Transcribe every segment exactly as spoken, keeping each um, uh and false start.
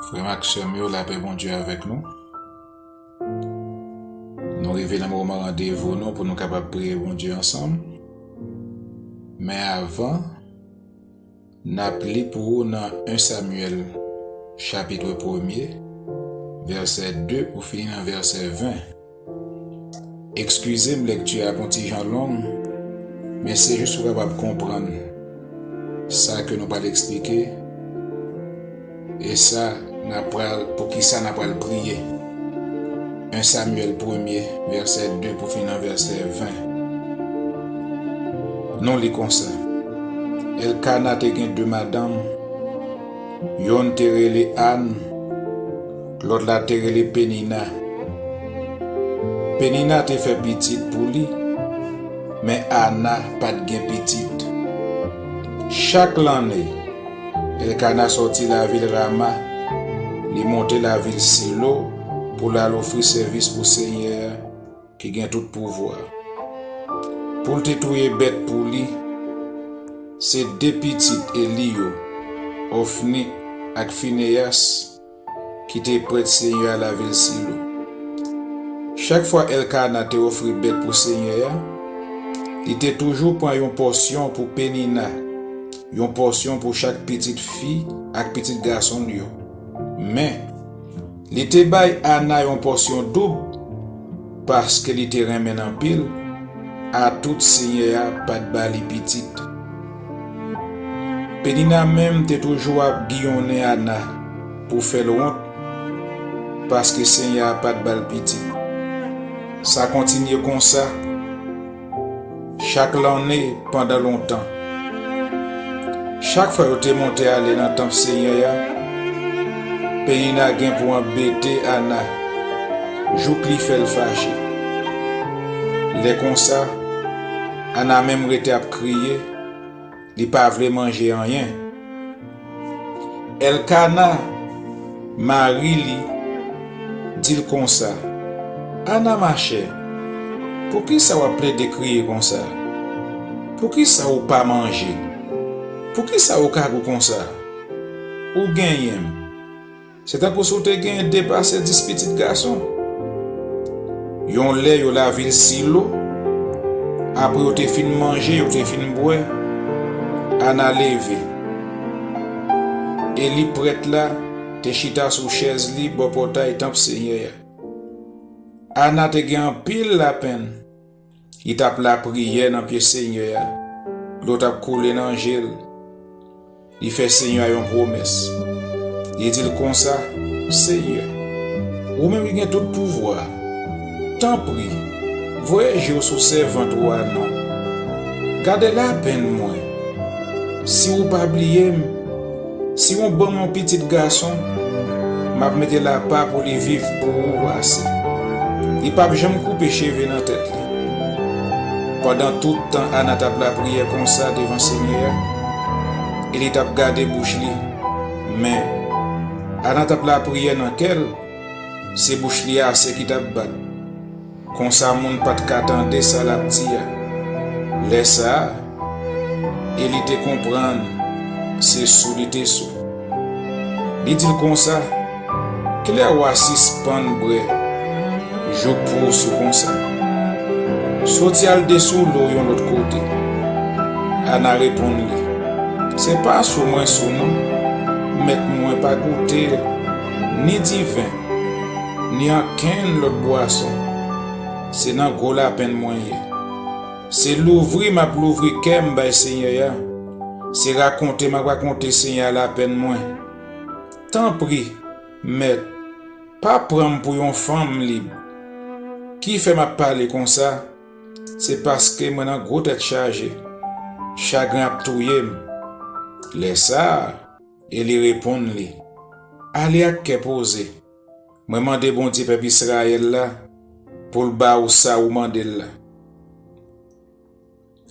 Frè m ak sè m yo, lapè Bondye avèk nou. Nou rive nan moman randevou nou pou nou kapab priye Bondye ansanm. Men avan, n ap li pou ou nan en Samyèl, chapit premye, vèsè de pou fini nan vèsè ven. Eskize m, lekti a ap yon ti jan long, men se jis pou w kapab konprann sa ke nou pral eksplike e sa n ap pral, pou ki sa n ap pral priye. En Samyèl premye, vèsè de pou fin nan vèsè ven. Nou li konsa: Elkana te gen de madanm, yonn te rele Ann, lòt la te rele Penina. Penina te fè pitit pou li, men Ana pa t gen pitit. Chak lanne, Elkana sòti lavil Rama, li monte lavil Silo pou l al ofri sèvis pou Senyè a ki gen tout pouvwa. Pou l te touye bèt pou li, se de pitit Eli yo, Ofni ak Fineyas, ki te prèt Senyè a lavil Silo. Chak fwa Elkana te ofri bèt pou Senyè a, li te toujou pran yon pòsyon pou Penina, yon pòsyon pou chak pitit fi ak pitit gason l yo. Men, li te bay Ana yon pòsyon doub, paske li te renmen l anpil, atout Senyè a pa t ba li pitit. Penina menm te toujou ap giyonnen Ana pou fè l wont, paske Senyè a pa t ba l pitit. Sa kontinye konsa chak lanne pandan lontan. Chak fwa yo te monte ale nan tanp Senyè a, Penina gen pou anbete Ana jouk li fè l fache. Lè konsa, Ana menm rete ap kriye, li pa vle manje anyen. Elkana, mari li, di l konsa: Ana, machè, poukisa w ap plede kriye konsa? Poukisa ou pa manje? Poukisa ou kagou konsa? Ou genyen m. Se tankou si w te genyen de pase dis pitit gason. Yon lè yo lavil Silo, apre yo te fin manje, yo te fin bwè, Ana leve. Eli prèt la te chita sou chèz li bò pòtay tanp Senyè a. Ana te gen anpil lapenn. Li t ap lapriyè nan pye Senyè a. Dlo t ap koule nan je l. Li fè Senyè a yon pwomès. Li di l konsa: Senyè, ou menm ki gen tout pouvwa a, tanpri, voye je w sou sèvant ou a non. Gade lapenn mwen. Si ou pa bliye m, si ou ban m yon pitit gason, m ap mete l apa pou li viv pou ou ase. Li p ap janm koupe cheve nan tèt li. Pandan tout tan Ana t ap lapriyè konsa devan Senyè a, e li t ap gade bouch li. Men, Ana t ap lapriyè nan kè l, se bouch li ase ki t ap bat. Konsa moun pa t ka tande sa l ap di a. Lè sa a, Eli te konprann se sou li te sou. Li di l konsa: Kilè w a sispann bwè jouk pou w sou konsa? Soti al desoulo w yon lòt kote. Ana reponn li: Se pa sou mwen sou non, mèt mwen, pa goute ni diven, ni ankenn lòt bwason. Se nan gwo lapenn mwen ye. Se louvri m ap louvri kè m bay Senyè a. Se rakonte m ap rakonte Senyè a lapenn mwen. Tanpri, mèt, pa pran m pou yon fanm lib. Ki fè m ap pale konsa? Se paske mwen nan gwo tèt chaje. Chagren ap touye m. Lè sa a, Eli reponn li: Ale ak kè poze. Mwen mande Bondye pèp Izrayèl la pou l ba ou sa ou mande l la.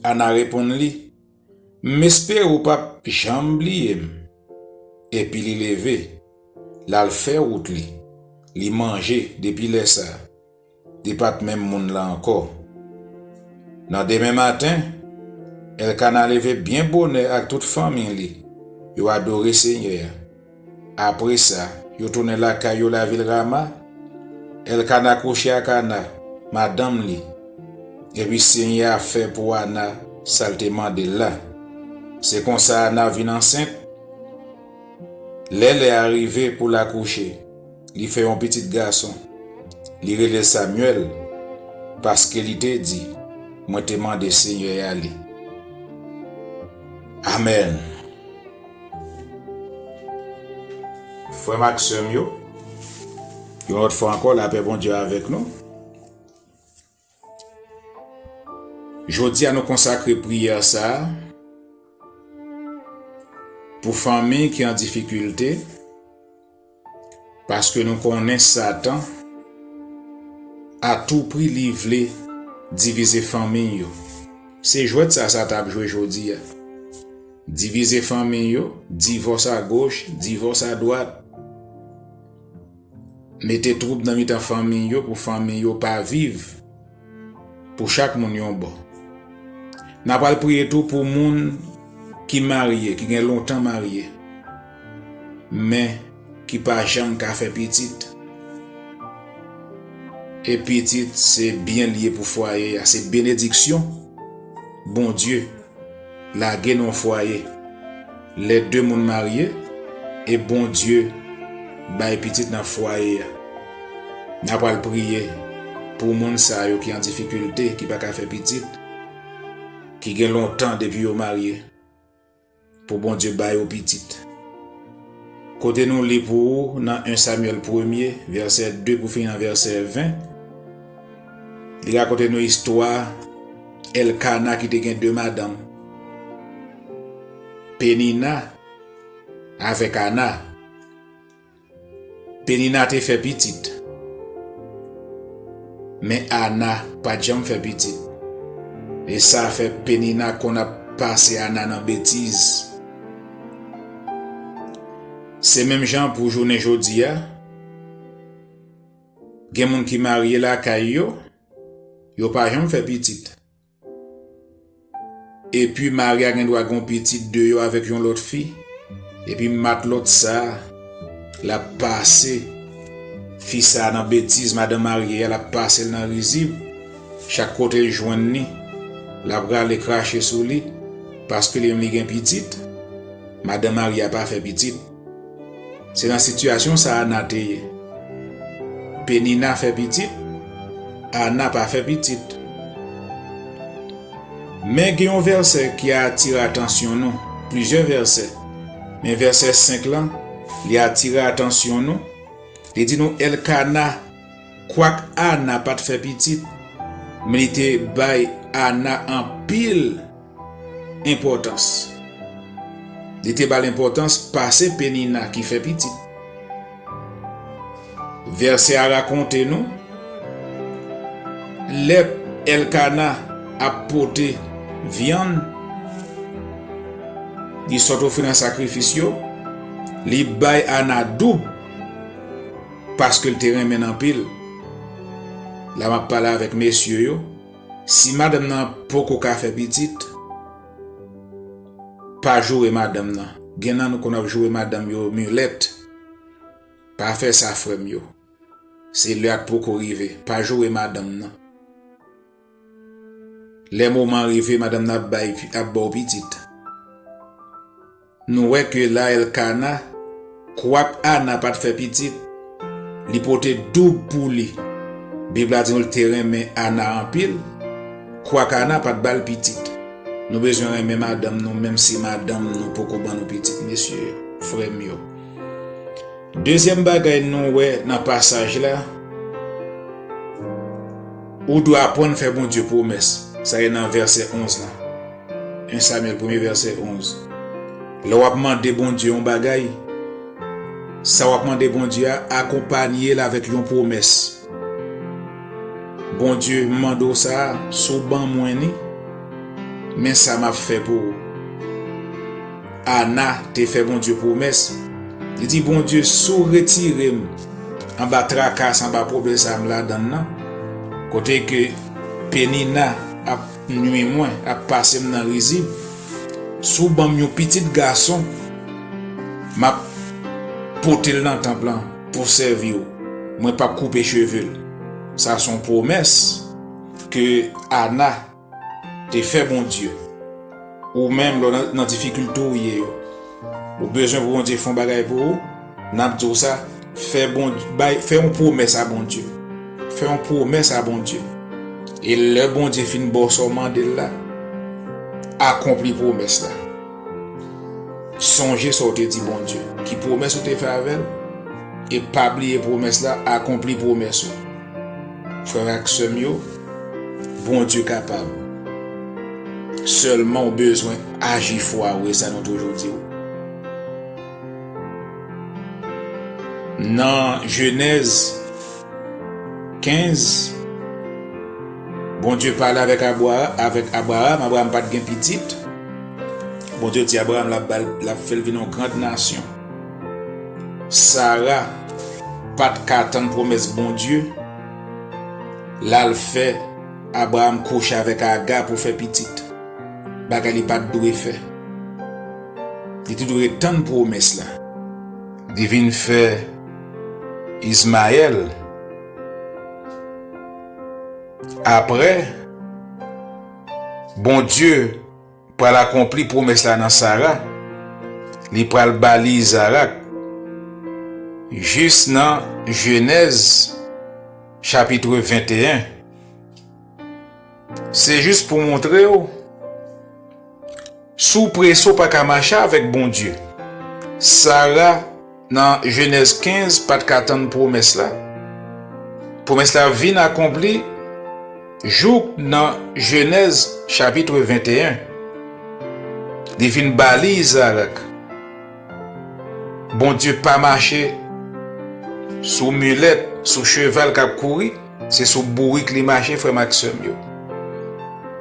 Ana reponn li: M espere ou p ap janm bliye m. Epi li leve, l al fè wout li. Li manje depi lè sa a. Li pa t menm moun lan ankò. Nan demen maten, Elkana leve byen bonè ak tout fanmi li. yo adore Senyè a. Apre sa, yo tounen lakay yo lavil Rama. Èlkana kouche ak Ana, madanm li, epi Senyè a fè pou Ana sa l te mande l la. Se konsa Ana vin ansent. Lè lè a rive pou l akouche, li fè yon pitit gason. Li rele l Samyèl, paske li te di, "Mwen te mande Senyè a li." Amèn. Frè m ak sè m yo, yon lòt fwa ankò, lapè Bondye avèk nou. Jodi a, nou konsakre priyè sa a pou fanmi ki an difikilte, paske nou konnen Satan, a tou pri, li vle divize fanmi yo. Se jwèt sa Satan ap jwe jodi a. Divize fanmi yo, divòs agoch, divòs adwat. Mete twoub nan mitan fanmi yo pou fanmi yo pa viv, pou chak moun yon bò. N a pral priye tou pou moun ki marye, ki gen lontan marye, men ki pa janm ka fè pitit. E pitit se byen l ye pou fwaye a, se benediksyon Bondye lage nan yon fwaye. Lè de moun marye, e Bondye bay pitit nan fwaye a. N a pral priye pou moun sa yo ki an difikilte, ki pa ka fè pitit, ki gen lontan depi yo marye, pou Bondye ba yo pitit. Kote nou li pou ou nan en Samyèl premye, vèsè de pou fini nan vèsè ven, li rakonte nou istwa Èlkana ki te gen de madanm, Penina avèk Ana. Penina te fè pitit, men Ana pa t janm fè pitit. E sa fè Penina konn ap pase Ana nan betiz. Se menm jan pou jounen jodi a, gen moun ki marye lakay yo, yo pa janm fè pitit. Epi mari a gen dwa gen yon pitit deyò avèk yon lòt fi. Epi matlòt sa a, l ap pase fi sa a nan betiz, madanm marye a, l ap pase l nan rizib. Chak kote l jwenn li, l ap rale krache sou li, paske li menm li gen pitit, madanm marye a pa fè pitit. Se nan sitiyasyon sa a Ana te ye. Penina fè pitit, Ana pa fè pitit. Men gen yon vèsè ki atire atansyon nou, plizyè vèsè. Men vèsè senk lan, li atire atansyon nou. Li di nou Èlkana, kwak Ana pa t fè pitit, men li te bay Ana anpil enpòtans. Li te ba l enpòtans pase Penina ki fè pitit. Vèsè a rakonte nou, lè Èlkana ap pote vyann, li sot ofri nan sakrifis yo, li bay Ana doub, paske l te renmen l anpil. La m ap pale avèk mesye yo. Si madanm nan poko ka fè pitit, pa joure madanm nan. Gen nan nou konn ap joure madanm yo milèt. Pa fè sa, frè m yo. Se lè a k poko rive. Pa joure madanm nan. Lè moman rive, madanm nan ap bay, ap ba w pitit. Nou wè ke la Èlkana, kwak Ana pa t fè pitit, li pote doub pou li. Bib la di nou l te renmen Ana anpil, kwak Ana pa t ba l pitit. Nou bezwen renmen madanm nou, menm si madanm nou poko ban nou pitit, mesye, frè m yo. Dezyèm bagay nou wè nan pasaj la, ou dwe aprann fè Bondye pwomès. Sa ye nan vèsè onz lan. En Samyèl premye vèsè onz. Lè w ap mande Bondye yon bagay, sa w ap mande Bondye a, akonpanye l avèk yon pwomès. Bondye, m mande w sa a, si w ban mwen li, men sa m ap fè pou ou. Ana te fè Bondye pwomès. Li di, Bondye, si w retire m anba traka sa, anba pwoblèm sa a m ladan l nan, kote ke Penina ap nwi mwen, ap pase m nan rizib, si w ban m yon pitit gason, M ap pote l nan tanp lan pou sèvi w. Mwen p ap koupe cheve l. Sa se yon pwomès ke Ana te fè Bondye. Ou menm, lè w nan, nan difikilte w ye yo, ou bezwen pou Bondye fè yon bagay pou ou, n ap di w sa, fè Bondye, bay, fè yon pwomès a Bondye. Fè yon pwomès a Bondye. E lè Bondye fin ba w sa w mande l la, akonpli pwomès la. Sonje sa w te di Bondye, ki pwomès ou te fè avè l, e pa bliye pwomès la, akonpli pwomès ou. Frè ak sè m yo, Bondye kapab. Sèlman w bezwen aji fwa w, e sa nou toujou di w. Nan Jenèz kenz, Bondye pale avèk Abra-, avèk Abraham. Abraham pa t gen pitit. Bondye di Abraham l ap ba l, l ap fè l vin yon grand nasyon. Sara pa t ka tann pwomès Bondye, l al fè Abraham kouche avèk Aga pou fè pitit. Bagay li pa t dwe fè. Li te dwe tann pwomès la. Li vin fè Izmayèl. Apre, Bondye pral akonpli pwomès la nan Sara. Li pral ba li Izarak. Jis nan Jenèz chapit venteyen. Se jis pou montre w, si w prese, w pa ka mache avèk Bondye. Sara, nan Jenèz kenz, pa t ka tann pwomès la. Pwomès la vin akonpli jouk nan Jenèz chapit venteyen. Li vin ba li Izarak. Bondye pa mache sou milèt, sou cheval k ap kouri. Se sou bourik li mache, frè m ak sè m yo.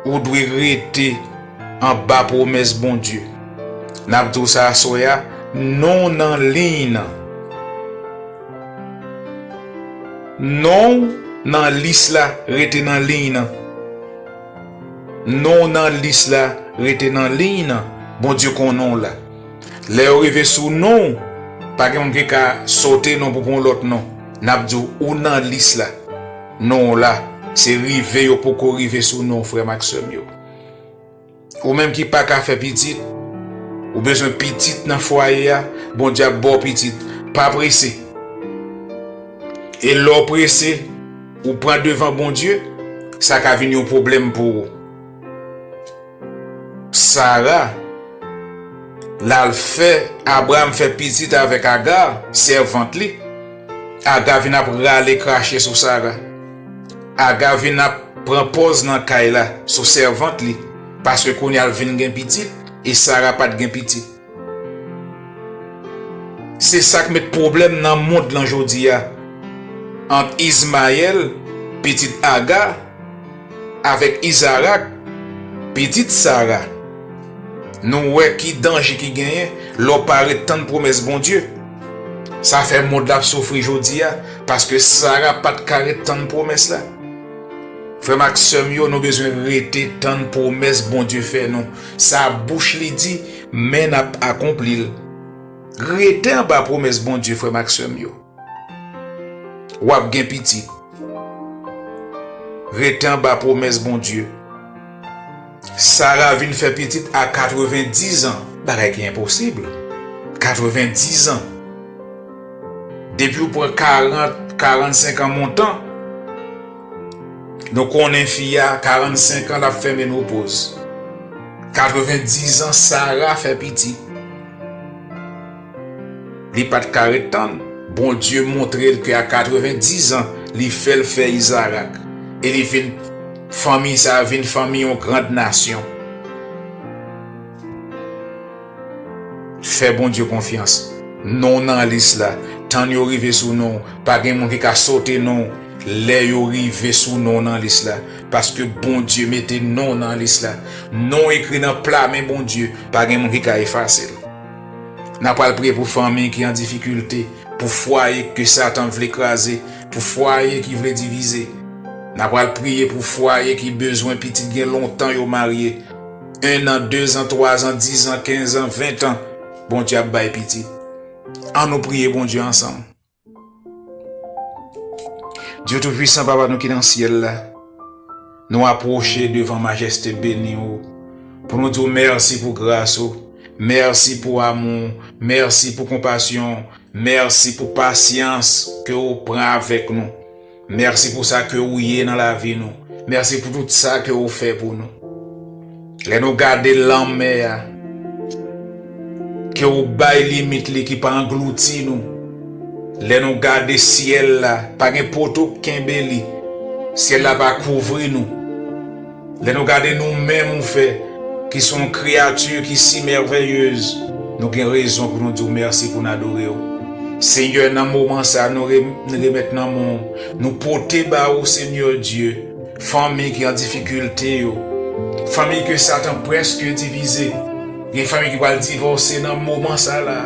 Ou dwe rete anba pwomès Bondye. N ap di w sa aswè a, non w nan liy nan. Non w nan lis la, rete nan liy nan. Non w nan lis la, rete nan liy nan. Bondye konnen w la. Lè yo rive sou non w, pa gen moun ki ka sote non pou pran yon lòt non. N ap di w, ou nan lis la. Non w la, se rive yo poko rive sou non w, frè m ak sè m yo. Ou menm ki pa ka fè pitit, ou bezwen pitit nan fwaye a, Bondye ap ba w pitit. Pa prese. E lè w prese, ou pran devan Bondye, sa ka vin yon pwoblèm pou ou. Sara, l al fè Abraham fè pitit avèk Aga, sèvant li. Aga vin ap rale krache sou Sara. Aga vin ap pran pòz nan kay la sou sèvant li, paske kounye a l vin gen pitit, e Sara pa t gen pitit. Se sa k met pwoblèm nan mond lan jodi a, ant Izmayèl, pitit Aga, avèk Izarak, pitit Sara. Nou wè ki danje ki genyen lè w pa ret tann pwomès Bondye. Sa fè mond la ap soufri jodi a, paske Sara pa t ka ret tann pwomès la. Frè m ak sè m yo, nou bezwen rete tann pwomès Bondye fè nou. Sa bouch li di, men n ap akonpli l. Rete anba pwomès Bondye, frè m ak sè m yo. W ap gen pitit. Rete anba pwomès Bondye. Sara vin fè pitit a katrevendiz an, bagay ki enposib. Katrevendiz an. Depi w pran karant, karannsenk an montan, nou konnen fi a, karannsenk an, l ap fè menopoz. Katrevendiz an, Sara fè pitit. Li pa t ka ret tann. Bondye montre l ke a katrevendiz an, li fè l fè Izarak. E li vin, fanmi sa a vin fanmi yon grand nasyon. Fè Bondye konfyans. Non w nan lis la. Tann yo rive sou non w. Pa gen moun ki ka sote non w lè yo rive sou non w nan lis la. Paske Bondye mete non w nan lis la. Non w ekri nan pla men Bondye. Pa gen moun ki ka efase l. N a pral priye pou fanmi ki an difikilte, pou fwaye ke Satan vle kraze, pou fwaye ki vle divize. N a pral priye pou fwaye ki bezwen pitit, gen lontan yo marye. En an, de zan, twa zan, diz an, kenz an, ven an, Bondye ap bay pitit. Ann nou priye Bondye ansanm. Dye Toupisan, Papa nou ki nan syèl la, nou apwoche devan majeste beni w pou nou di w mèsi pou gras ou, mèsi pou amou w, mèsi pou konpasyon w, mèsi pou pasyans ke w pran avèk nou. Mèsi pou sa ke w ye nan lavi nou. Mèsi pou tout sa ke w fè pou nou. Lè nou gade lanmè a, ke w bay limit li ki pa anglouti nou. Lè nou gade syèl la, pa gen poto k kenbe li. Syèl la pa kouvri nou. Lè nou gade nou menm ou fè, ki se yon kreyati ki si mèvèyez, nou gen rezon pou nou di w mèsi, pou n adore w. Senyè, nan moman sa a, nou re- nou remèt nan men w, nou pote ba ou, Senyè Dye, fanmi ki an difikilte yo, fanmi ke Satan prèske divize, gen fanmi ki pral divòse nan moman sa la.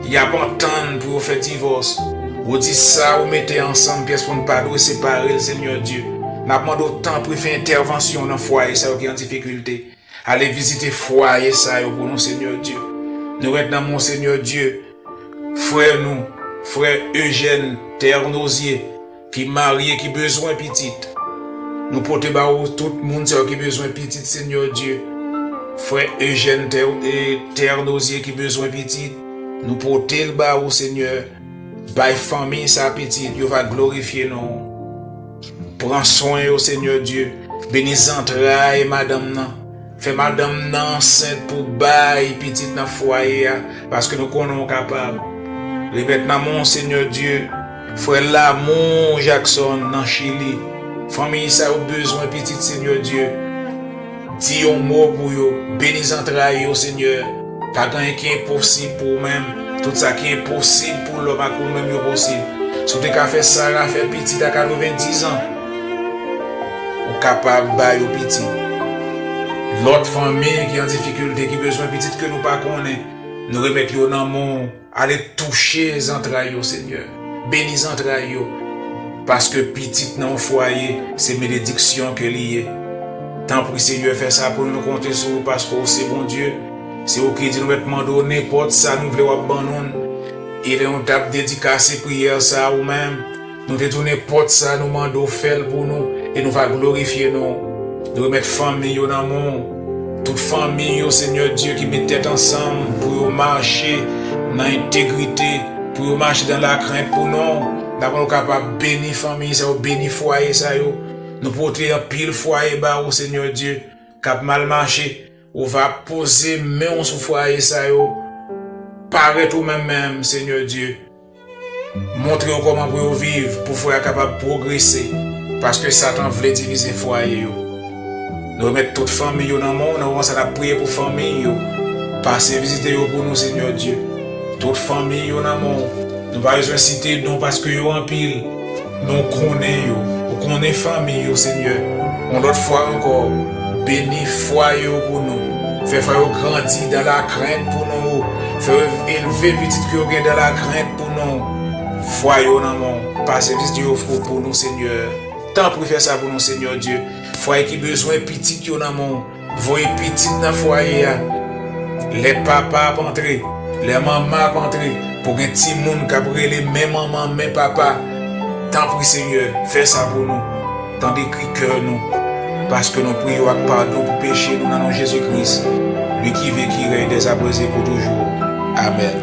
Y ap antann pou yo fè divòs. Ou di sa ou mete ansanm, pyès moun pa dwe separe l, Senyè Dye. N ap mande w tanpri fè entèvansyon nan fwaye sa yo ki an difikilte. Ale vizite fwaye sa yo pou nou, Senyè Dye. Nou ret nan men w, Senyè Dye. Frè nou, frè Eugène Ternozier, ki marye, ki bezwen pitit. Nou pote ba ou tout moun sa yo ki bezwen pitit, Senyè Dye. Frè Eugène Ter- e Ternozier ki bezwen pitit, nou pote l ba ou, Senyè. Bay fanmi sa pitit, yo va glorifye non w. Pran swen yo, Senyè Dye. Beni zantray madanm nan. Fè madanm nan ansent pou bay pitit nan fwaye a, paske nou konnen w kapab. Remèt nan men w, Senyè Dye, frè Lamour Jackson nan Chili. Fanmi sa yo bezwen pitit, Senyè Dye. Di yon mo pou yo. Beni zantray yo, Senyè. Pa gen anyen ki enposib pou ou menm. Tout sa ki enposib pou lòm ak ou menm yo posib. Si w te ka fè Sara fè pitit a katrevendiz an, ou kapab ba yo pitit. Lòt fanmi ki an difikilte, ki bezwen pitit ke nou pa konnen, nou remèt yo nan men w. Ale touche zantray yo, Senyè. Beni zantray yo. Paske pitit nan yon fwaye, se benediksyon ke li ye. Tanpri, Senyè, fè sa pou nou, nou konte sou ou, paske ou se Bondye. Se ou ki di nou mèt mande w nenpòt sa nou vle, w ap ban nou l. E lè nou t ap dedikase priyè sa a ou menm, nou te di w nenpòt sa nou mande w, fè l pou nou, e nou va glorifye non w. Nou remèt fanmi yo nan men w. Tout fanmi yo, Senyè Dye, ki met tèt ansanm pou yo mache nan entegrite, pou yo mache dan lakrent pou non w. N ap mande w kapab beni fanmi sa yo, beni fwaye sa yo. Nou pote anpil fwaye ba ou, Senyè Dye, k ap mal mache. Ou va poze men w sou fwaye sa yo. Parèt ou menm menm, Senyè Dye. Montre yo kòman pou yo viv, pou fwaye a kapab pwogrese, paske Satan vle divize fwaye yo. Nou remèt tout fanmi yo nan men w, nan moman sa n ap priye pou fanmi yo. Pase vizite yo pou nou, Senyè Dye. Tout fanmi yo nan men w. Nou pa bezwen site non paske yo anpil, men w konnen yo. Ou konnen fanmi yo, Senyè. Yon lòt fwa ankò, beni fwaye yo pou nou. Fè fwaye yo grandi dan lakrent pou non ou. Fè yo elve pitit ke yo gen dan lakrent pou non ou. Fwaye yo nan men w. Pase vizite yo pou nou, Senyè. Tanpri fè sa pou nou, Senyè Dye. Fwaye ki bezwen pitit yo nan men w. Voye pitit nan fwaye a. Lè papa ap antre, lè manman ap antre, pou gen timoun k ap rele men manman, men papa. Tanpri, Senyè, fè sa pou nou. Tande kri kè nou, paske nou priye w ak padon pou peche nou nan non Jezi Kris, li ki viv, ki rèy dèzaprèz e pou toujou. Amèn.